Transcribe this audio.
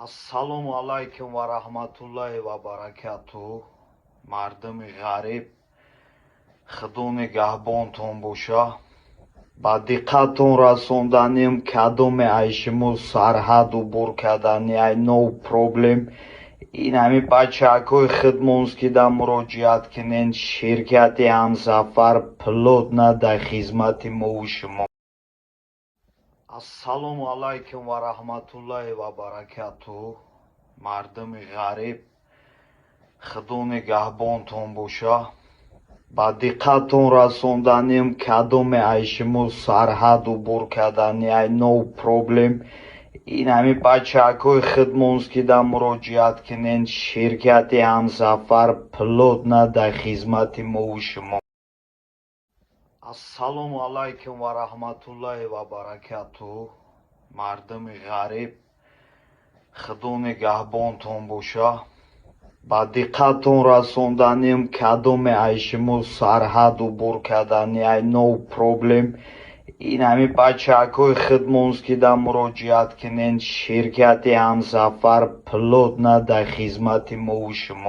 Ассалому алайкум ва раҳматуллоҳи ва баракатуҳ. Мардуми ғариб, Худо нигаҳбонтон боша. Ба диққаттон расонданем, кадоме ай шумо сарҳад убур кардани, ай no problem. Ин ҳами бачаҳакҳои худмонст, ки да муроҷиат кунен. Ширкати «Ҳамсафар» плотно дар хизмати мову шумо. Ассалому алайкум ва раҳматуллоҳи ва баракатуҳ. Мардуми ғариб, Худо нигаҳбонтон боша. Ба диққаттон расонданем, кадоме ай шумо сарҳад убур кардани, ай no problem. Ин ҳами бачаҳакҳои худмонст, ки да муроҷиат кунен. Ширкати «Ҳамсафар» плотно дар хизмати мову шумо. Ассалому алайкум ва раҳматуллоҳи ва баракатуҳ. Мардуми ғариб, Худо нигаҳбонтон боша. Ба диққаттон расонданем, кадоме ай шумо сарҳад убур кардани, ай no problem. Ин ҳами бачаҳакҳои худмонст, ки да муроҷиат кунен. Ширкати «Ҳамсафар» плотно дар хизмати мову шумо.